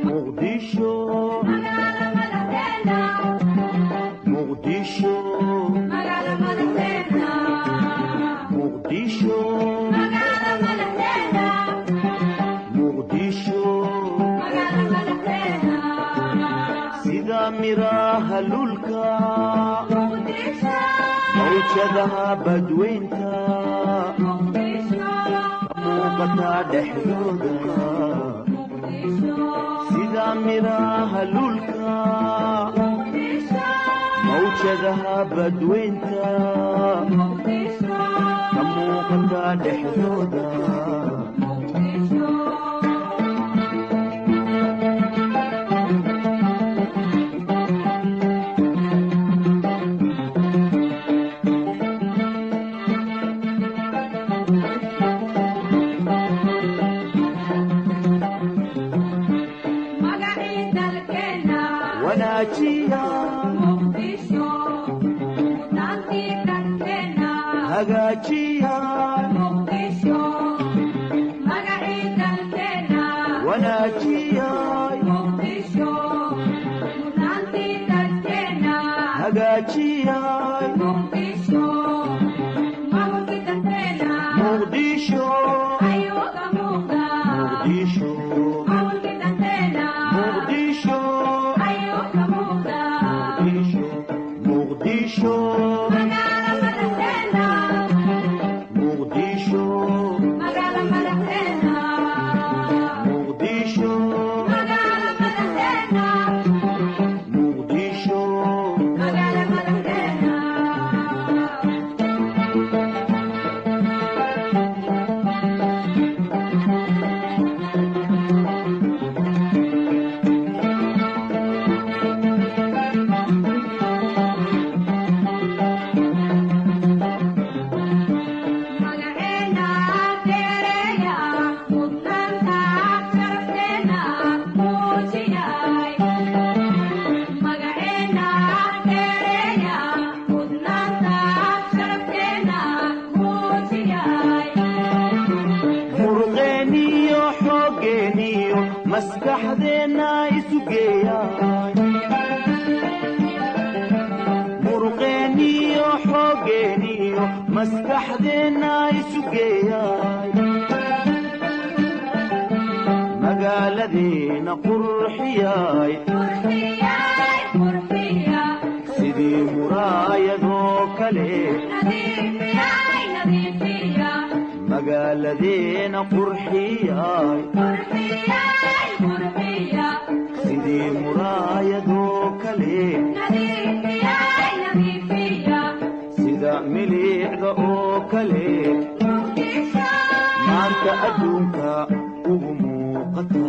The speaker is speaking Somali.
Muqdisho, Muqdisho, Muqdisho, Muqdisho, sida miraha lulka, mawjadaha badweynta ka muuqata dhexdooda, sida miraha lulka, mawjadaha badweynta ka muuqata dhexdooda. Wanaajiya, hagaajiya, wanaajiya, hagaajiya. Muqdisho, Muqdisho, Muqdisho, Muqdisho, Muqdisho, Muqdisho, Muqdisho, Muqdisho. Muruqeeniyo xooggeeniyo maskaxdeenna isu geeyay, muruqeeniyo xooggeeniyo maskaxdeenna isu geeyay, magaaladeena qurxiyay sidii muraayadoo kale, magaaladeena qurxiyay sidii muraayadoo kale, sida milicda oo kale maanta adduunka ugu muuqata.